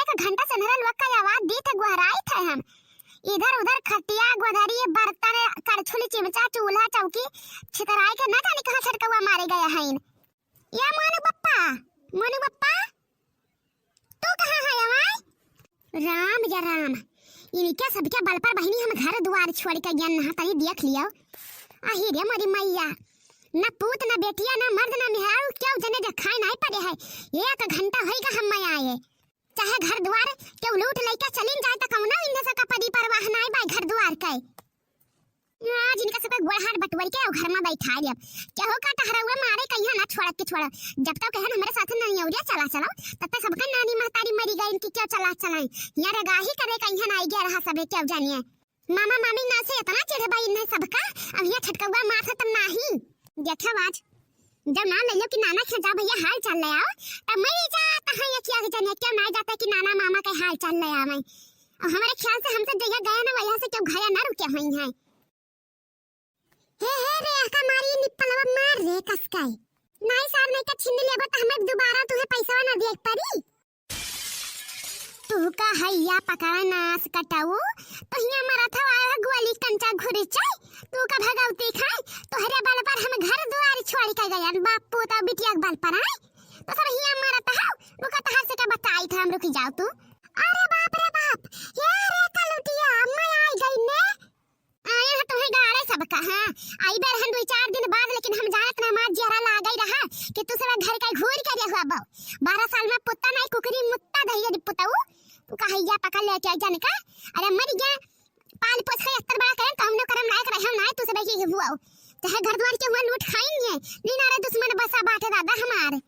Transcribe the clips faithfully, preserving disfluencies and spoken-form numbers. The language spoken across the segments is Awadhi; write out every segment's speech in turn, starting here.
एक घंटा से अन्हरा लोग का आवाज दी थे, गोहराई थे हम। इधर उधर खटिया, गोदरी, बर्तन, करछुली, चिमचा, चूल्हा, चौकी छितराई के ना जाने कहाँ छटकौआ मारे गया है। या मोनू बप्पा, मोनू बप्पा, तू कहाँ है अवाई? राम या राम, इनके सबके बल पर बहिनी हम घर दुआर छोड़ के गयन नहा तनी देख लियो। आही रे मोरी मैया, न पूत, न बेटिया, न मर्द, न मेहरारू, केहू जने देखाई नाई पड़े है। एक घंटा होइगा हम आए। चाहे घर दुआर केहू लूट लइके चलिन जाए त कौनो इन्हें सबका परी परवाह नाई बा घर दुआर के। आज इनका सबका गोड़ हाथ बटुअर के घर में बैठा देब। केहू का टहरौआ मारे कहिया ना छोड़ब के छोड़ब। जब तक कहन हमरे साथ ननियौरिया चला चलो, तब तक सबका नानी महतारी मरी गई इनकी केहू चला चलाई। हियाँ रगाही करे कहिया ना आई गया रहा सबे केहू जानिए। मामा मामी ना से इतना चिढ़ बा इन्हें सबका, अब हियाँ छटकौआ मार से तब नाही। देखब आज, जब नाम ले लो कि नाना के जा भैया हाल चाल ले आओ, तब मैं ही जाता है ये क्या जानिए क्यों ना जाता कि नाना मामा के हाल चाल ले आवे। अब हमारे ख्याल से हमसे जगह गया ना वजह से केहू घरे ना रुके हुई हैं। हे, हे रे, आका मारी निप्पलवा मार रे कसकाई। नाई सार नहीं का छीन लेबो त हमें दोबारा तुहे पैसा ना देख पड़ी। तू का हैया पकड़ा नास कटाऊ, तो हिया मरत हवा है गोली कंचा घुरी चाय। तू का भगवती खाए, तोहरे बल पर हम घर दुआर छोड़ के गयन, बाप पूत बिटिया के बल पर आए। तो सब हिया मरत हव, रुका तहार से का बताई था हम, रुकी जाओ तू। अरे बाप रे बाप, ये रे कलुटिया, मैं आई गई ने। आए हैं तुम्हें गाड़े सबका, हाँ। आई बेर हम दुई चार दिन बाद, लेकिन हम जानत ना हमार जियरा लागई रहा कि तू सब घर का घूर के रहुआ बो। बारह साल में पुत्ता नाई कुकरी मुत्ता दहिया दी पुताऊ। तू का हैया पकड़ लेके आई जाने का? अरे मर गया, पाल पोस के अत्तर बड़ा करें, कौनो करम लायक रहे नाई तू सब के हुआ। चाहे घर द्वार के हुआ लूट खाई नहीं है, बिना रे दुश्मन बसा बाटे दादा हमार।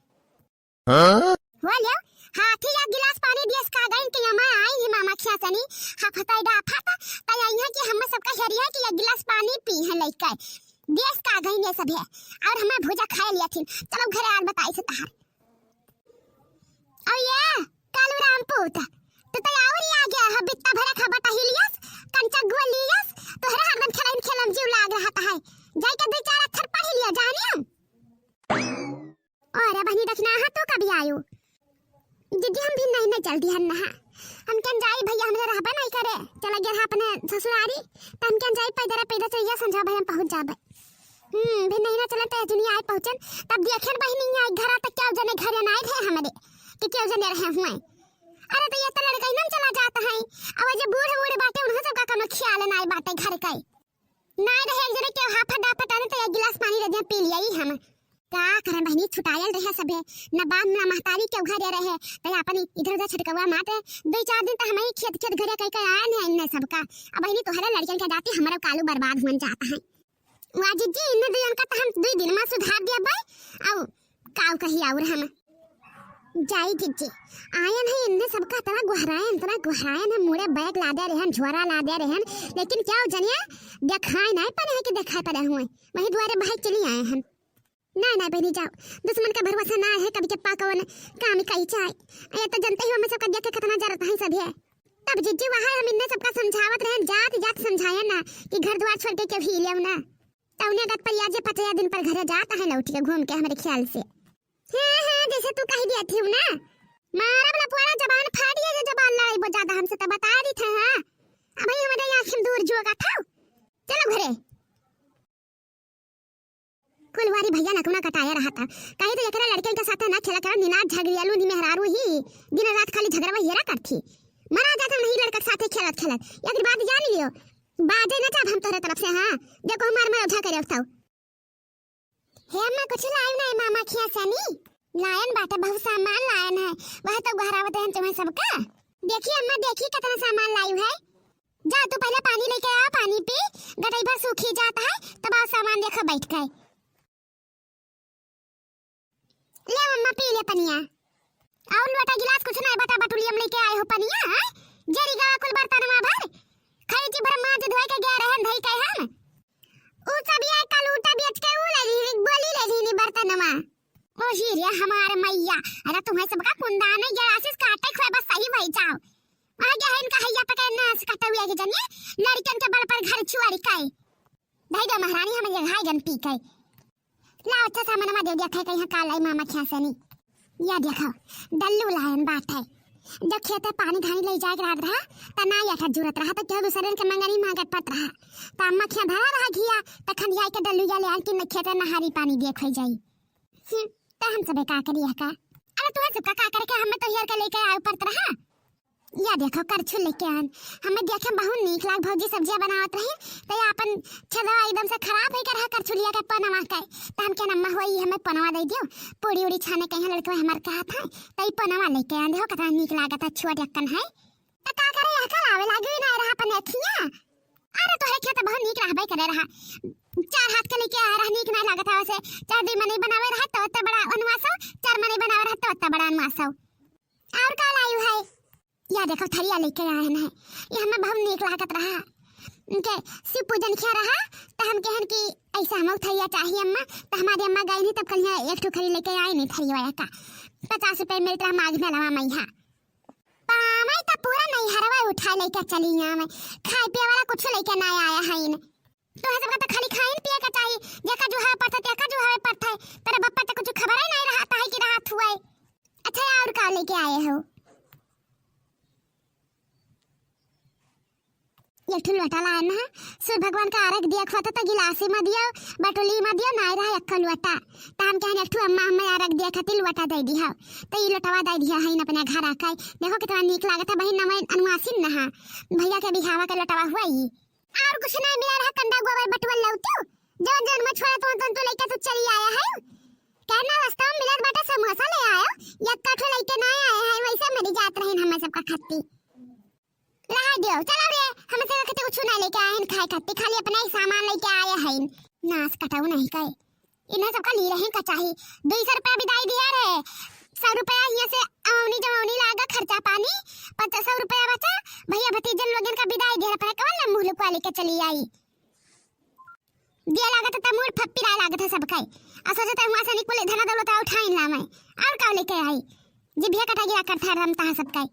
हाँ? हो लियो, हाथी या गिलास पानी दियस का गइन के यमा आई ही मामा खिया सनी, हाफताई डाफत, तई आई है कि हम सबका हेरिया कि या गिलास पानी पी है लइका। दियस का गइन ये सब है, और हमें भुजा खाए लिया थी। चलो घरे आज बताई से तहार। और ये कालू रामपूत, तू तो और ही आ गया है, बित्ता भरा खा बता ही लियस, कंचा गुआ लियस, तोहरे हरदम खेलन खेलन जीव लाग रहा है। जाई के दो चार अक्षर पढ़ लिया जानियो। अरे बहिनी, दखिना हा तू कभी आयो? दीदी, हम भी नहीं, नहीं चलती हन नहा। हम केन जाई भैया, हमरे रहबे नहीं करे। चला गया है अपने ससुरारी, त हम केन जाई पैदर, पैदर चलिया संझा भैया हम पहुँच जाबे। हम्म, भी नहीं ना चलन त दुनिया आए पहुँचन, तब देखेन बहिनी आई घर तक केहू जने घरे नाई रहे हमरे, कि केहू जने रहे हुए। अरे तो ये तो लड़का ही ना चला जाता है, अब जे बूढ़ बूढ़ बाटे उन्हों सबका कोनो ख्याल नाई बाटे घर का। नाय रहे एक जने के हाफत डाफत आने तो एक गिलास पानी दे दिया, पी लिया ही हम। का करें बहिनी, छुटायल रहे सबे, न बाप न महतारी के घरे रहे, तो अपन इधर उधर छटकवा मारते। दो चार दिन तो हम ही खेत खेत घरे कह के आए नहीं इन्हें सबका। अब बहिनी तोहरे लड़कन के जाती हमारा कालू बर्बाद हुन जाता है। वाह जिज्जी, इन्हें दुई का तो हम दुई दिन में सुधार दिया भाई। आओ काऊ कही और हम जाई जिज्जी। आयन है इन्हें सबका इतना गुहरायन, इतना गुहरायन है, मुड़े बैग लादे रहन, झोरा लादे रहन, लेकिन केहू जनिया देखाए नहीं पड़े हैं कि देखाए पड़े हुए, वही द्वारे भाई चली आए हैं। नहीं, नहीं बहिनी जाओ, दुश्मन का भरोसा ना है, कभी के पा कौन काम कही चाहे। ये तो जनते ही हो, मैं सबका देख के कितना जरूरत है सब है। तब जिज्जी वहाँ हम इन्हें सबका समझावत रहन, जात जात समझाए ना कि घर द्वार छोड़ के केहू ही लेव ना। तौने गत पर या जे पचया दिन पर घरे जात है लौट के घूम के हमरे ख्याल से। हाँ, हाँ, जैसे तू कह दिया थी ना, मारब लपुआरा जबान फाट गया, जो जबान लड़ाई बहुत ज्यादा हमसे तो बता दी था, हाँ। अब ही हमारे आँख में दूर जुएगा था। चलो घरे। कुलवारी भैया नकुना कटाया रहा था, कहीं तो एकरा लड़के के साथ ना खेला करो, निनाद झगड़ियालू नी मेहरारू ही, दिन रात खाली झगड़वा हेरा करती। मरा जाता नहीं लड़का के साथे खेलत खेलत, एक बात जान लियो, बाजे ना जाब हम तोहरे तरफ से, हाँ, देखो हमार मरोझा करे उठाओ। हे अम्मा, कुछ लायन है मामा खिया से नी? लायन बाटे, बहुत सामान लायन है, वह तो गोहरावत रहन तुम्हें सबका। देखी अम्मा, देखी कितना सामान लायू है। जा तू पहले पानी लेके आ, पानी पी, गटई भर सूखी जात है, तब आओ सामान देखो बैठ के। ले अम्मा, पी ले पनिया। और लोटा गिलास कुछ नहीं, बटा बटुलियम लेके आए हो पनिया, हैं? जेरी गवा कुल बर्तनवा भर। खरीची भर माज धोए के गया रहन धई के हम। ऊ सब ये कल ऊटा बेच के ऊ ले ली, गोली ले ली नी बर्तनवा। ओ ही रे हमार मैया, अरे तुम्हें सबका कुंदा नहीं गलासिस काटे खोए बस सही भई जाओ। आ गया है इनका हैया पकड़ नास कटौया के जनिए, लड़कन के बल पर घर छुआरी काई। धई दो महारानी, हम ये हाय गन पी के। ला अच्छा सामानमा दे दिया थे, कहीं काल आई मामा खिया से नी। या देखो, डल्लू लायन बाटे। जब खेते पानी धानी लइ जाए के रहत रहा, त ना अठा जुरत रहा, त केहू दूसरे के मंगनी मांगे पड़त रहा। त अम्मा खिया धरा रहा घिया, त खंडिया के डल्लू जा ले आन कि न खेते नहारी पानी दिए खोई जाई। हम्म, त हम सबे का करिया का? अरे तुहे सबका का करे के, हमें तो हेर के लेके आवे पड़त रहा। या देखो करछुल लेके आन, हमें देखे बहुत नीक लाग भौजी सब्जिया बनावत रही, त ये अपन छेदवा एकदम से खराब होई के रहा करछुलिया के पनवा के। त हम के अम्मा होई हमें पनवा दे दियो, पूरी उड़ी छाने के यहाँ लड़कवा हमार कहत है, त ई पनवा लेके आन, देखो कितना नीक लागत है, छुआ ढक्कन है। त का करे, यह का लावे लागी ना रहा अपन अखिया? अरे तोहरे खेत बहुत नीक रहबे करे रहा, चार हाथ के लेके आए रहा, नीक ना लागत है वैसे, चार दुई मनई बनावे रहा तो ओत्ते बड़ा अनुआसो, चार मनई बनावे रहा तो ओत्ते बड़ा अनुआसो। और का लायु है? या देखो थरिया लेके आए हैं, ये हमें बहुत नीक लागत रहा। उनके शिव पूजन किया रहा, त हम कहन कि ऐसा हमहू थरिया चाहिए अम्मा, त हमारी अम्मा गई नहीं, तब कल यहाँ एक ठो खरी लेके आई नहीं थरिया का, पचास रुपए मिलत रहा माघ मेलवा में यहाँ। पावे त पूरा नैहरवा उठा लेके चली आवे, खाए पिए वाला कुछ लेके ना आया है इन। तोहे सबका त खाली खाइन पिए के चाही, जेका जुहावे पड़त है, तेका जुहावे पड़त है, तेरे बप्पा त कुछ खबर ही नहीं रहता है कि रहत हुए। अच्छा, और का लेके आए हो? एक ठो लोटा लाए ना, सूर्य भगवान का आरग दिया खातिर त गिलासी में दियो, बटुली में दियो, नाई रहा एक लोटा। त हम कहन एक ठो अम्मा हमें आरग दिया खातिर लोटा दे दिया, त ई लोटवा दे दिया है अपने घर आके। देखो कितना नीक लागत है बहिन, नवे अनुआसिन नहा भैया के बिहावा के लोटवा हुआ ई। और कुछ नहीं मिला रहा, कंडा गोबर बटुआ लौटू, जौन जौन में छोड़ा तो तू लेके तू चली आया है। कहना रास्ता में मिलत बाटे समोसा ले आयो, यक्का ठो लेके ना आए हैं, वैसे मरी जात रहीन हमें सबका खत्ती। रहा दियो, चलो रे, हम सबका खत्ती कुछ ना लेके आए हैं खाए खत्ती, खाली अपना ही सामान लेके आए हैं। नास कटाऊ नहीं कहे, इन्हें सबका ली रहे का चाही। दुई सौ रुपया बिदाई दिया रे, सौ रुपया हियां से अमौनी जमौनी लागा खर्चा पानी, पचास सौ रुपया बचा, भैया भतीजन लोगन का बिदाई दिया रे, पर कवन ना मुँह लुकवा लेके चली आई। दिया लागत है त मूड फप्पिरा लागत है सबके। आ सोचत है हुआं से निकुले धना दौलत उठाइन लावे। और का लेके आई? जिभिया कटा गिरा करत है हम तहाँ सबके।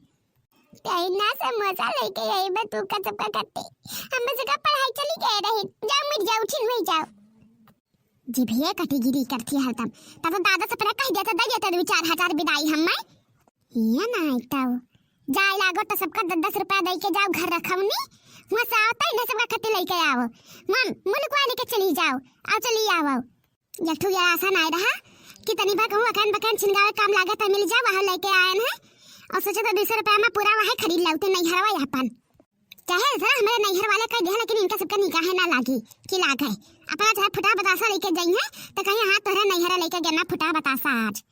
कहना समोसा लेके आई बे तू का सबका खत्ती। हम बस का पढ़ाई चली गए रही। जाओ मिट जाओ, उठिन हुई जाओ। जिभिया कटी गिरी करती हरदम। तब तो दादा से पहले कह देता, दे देता दो चार हजार बिदाई हमें। हियां ना आइतौ। जाए लागो त सबका दस दस रुपया दे के जाओ घर रखौनी। हुआं से आवता इन्हें सबका खत्ती लेके आओ। मन मुलुकवा लेके चली जाओ। आओ चली आओ। एक ठो ये आशा नाय रहा कि तनी भर कहूँ अकैन बकैन छिनगावे काम लागत है मिल जाओ, वहाँ लेके आयन है। और सोचे तो दो सौ रुपया में पूरा वहाँ खरीद लाउते नैहरवा अपन। चाहे जरा हमारे नैहर वाले कह दिया, लेकिन इनका सबका निगाहे ना लागी कि लाग है। अपना चाहे फुटा बतासा लेके जाई है, तो कहीं हाँ तोहरे नैहरा लेके गया ना फुटा बतासा आज।